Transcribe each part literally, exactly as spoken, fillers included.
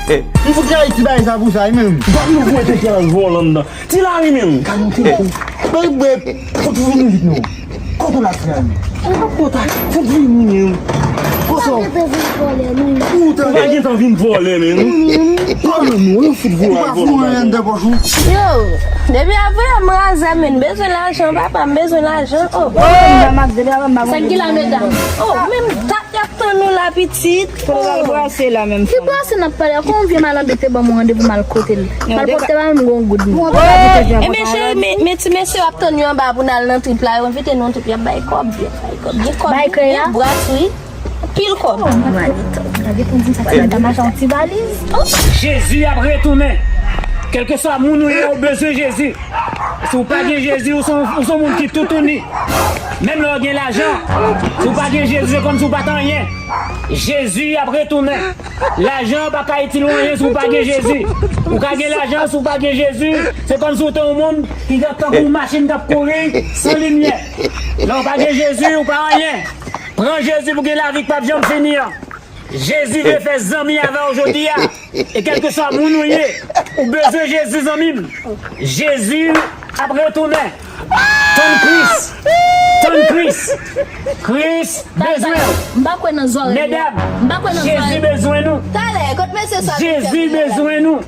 M fout kay ti bagay sa pou sa, wi, menm. Gad nou voye tete al vòlò anndan. Ti Lari menm. Gad nou tete. Bèy bwè, fout vini vit non. Kote w la, Ti Lari? Ou pa kontan, fout vini menm. Kote w? Ou pa gentan vin vòlè menm. Kote nou, nou fout voye al vòlò. Yo, depi apre m raze, men m bezwen lajan, papa, m bezwen lajan. Oh. Sa ki la, medam? Oh, menm dat y ap tann nou la, pitit. Fò nou al brase la menm. Ki brase n ap pale? Kon yon vye malandren te ban mwen randevou m al kote l. Malpwòpte pa menm gon goud non. Ebyen cheri, men, men ti mesye yo ap tann yo anba pou n al nan trip la. Yo envite nou nan trip, y ap bay kòb, y ap bay kòb. Gen kòb, gen bras, wi. Pil kòb. Gade pou m di sa, ti madanm ajan yon ti valiz. Jezi ap retounen. Kèlkeswa moun ou ye, ou bezwen Jezi. Si w pa gen Jezi, ou se yon, ou se yon moun ki toutouni. Menm lè w gen lajan, si w pa gen Jezi, se kòmsi w pa t anyen. Jezi ap retounen. Lajan pa ka itil ou anyen si w pa gen Jezi. Ou ka gen lajan, si w pa gen Jezi, se kòmsi w te yon moun ki gen tankou yon machin k ap kouri san limyè. Lè w pa gen Jezi, ou pa anyen. Pran Jezi pou gen lavi k p ap janm fini an. Jezi vle fè zanmi avè w jodi a. E kèlkeswa moun ou ye, ou bezwen Jezi, zanmi m. Jezi ap retounen. Tann Kris. Tann Kris. Kris bezwen w. M pa kwè nan zòrèy yo. Medam, m pa kwè nan zòrèy. Jezi bezwen nou. Talè, kot mesye sa? Jezi bezwen nou.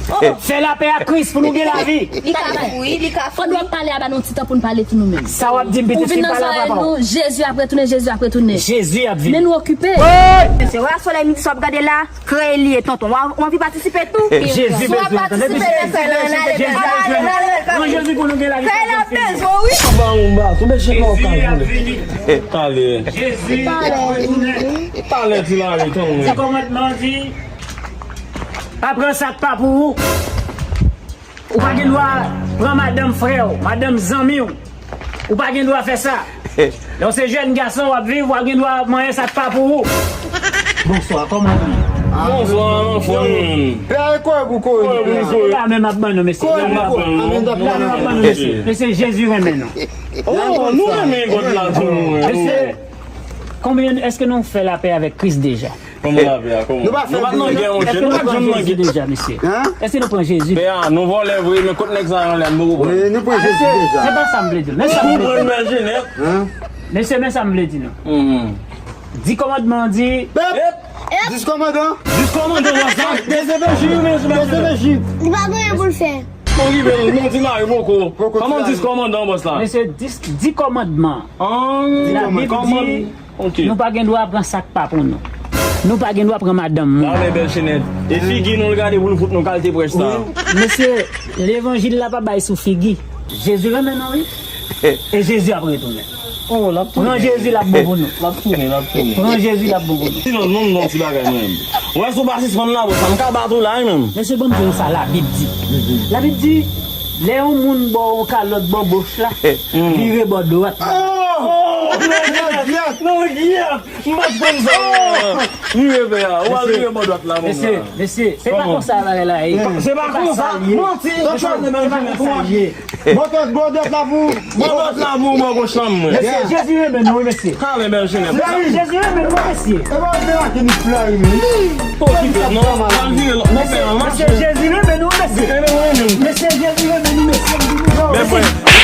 Fè lapè ak Kris pou nou gen lavi. Li ka fou, wi, li ka fou. Fò nou ap pale a ba nou ti tan pou n pale tou nou menm. Sa w ap di m, pitit fi, pale a papa w. Ou vin nan zòrèy nou, Jezi ap retounen, Jezi ap retounen. Jezi ap vini. Men nou okipe. Se wè solèy midi sa w ap gade la, kreye li ye, tonton. W a, w anvi patisipe tou? Jezi bezwen w, tande, pitit. Jezi bezwen nou. Pran Jezi pou nou gen lavi. Fè la bezwen, wi. Anba, anba, tonbe chèn nan w ka vini. Talè. Jezi ap retounen. Talè, Ti Lari, tann mwen. Ti kòmandman di, pa pran sa k pa pou ou. Ou pa gen dwa pran madanm frè w, madanm zanmi w. Ou pa gen dwa fè sa. Lè w se jèn gason w ap viv, ou pa gen dwa manyen sa k pa pou ou. Bonswa, kòman nou ye? Bonswa, anfòm. Pè a kò pou kò. Kò pou kò. La menm ap ban nou, mesye. Kò pou kò. La menm ap ban nou, mesye. Mesye, Jezi renmen nou. Oh, nou renmen God la tou, mwen. Mesye, konbyen, èske nou fè lapè avèk Kris deja? Kòman lapè a? Kòman? Nou pa fè, nou pa nan gè, monchè. Nou pa janm nan gè deja, mesye. Èske nou pran Jezi? Pè a, nou vòlè vre, men kot nèg sa yo anlè, nou poko pran. Wi, nou pran Jezi deja. Se pa sa m vle di. Men sa m vle di. Mesye, men sa m vle di nou. Di kòmandman an di. Dis kòmandan. Dis kòmandan, wè sa? D C P J, mesye, D C P J. Li pa gen anyen pou l fè. Bon, rive, non, Ti Lari poko. Kòman dis kòmandan, bòs la? Mesye, dis, di kòmandman. Labib di, nou pa gen dwa pran sa k pa pou nou. Nou pa gen dwa pran madanm moun. Talè, bèl chenèt. E figi nou l gade pou l fout nou kalte prèch sa. Mesye, levanjil la pa bay sou figi. Jezi renmen nou, wi. E Jezi ap retounen. Oh, l ap tounen. Pran Jezi, l ap bon pou nou. L ap tounen, l ap tounen. Pran Jezi, l ap bon pou nou. Sinon, non, non, ti bagay mwen menm. Wè, si w pa sispann la, bòs la, m ka bat ou la, wi, menm. Mesye, ban m di nou sa Labib di. Labib di, lè yon moun ba w yon kalòt bò goch la, vire bò dwat la. Oh! Non, non, non, non, non. M pa t konn sa. Rive pè a. Ou al rive bò dwat la, manman. Mesye, mesye, se pa konsa bagay la ye. Se pa konsa. Manti. Se pa konsa ye. Bò dwat la pou, bò dwat la pou, bò goch la mwen. Mesye, Jezi renmen nou, wi, mesye. Talè, bèl chenèt. Jezi renmen nou, mesye. E pa vin ak nou flari, men. Okipe, non. Al vire lòt. Mesye, Jezi renmen nou, mesye. Mesye, Jezi renmen nou, mesye. Men frè.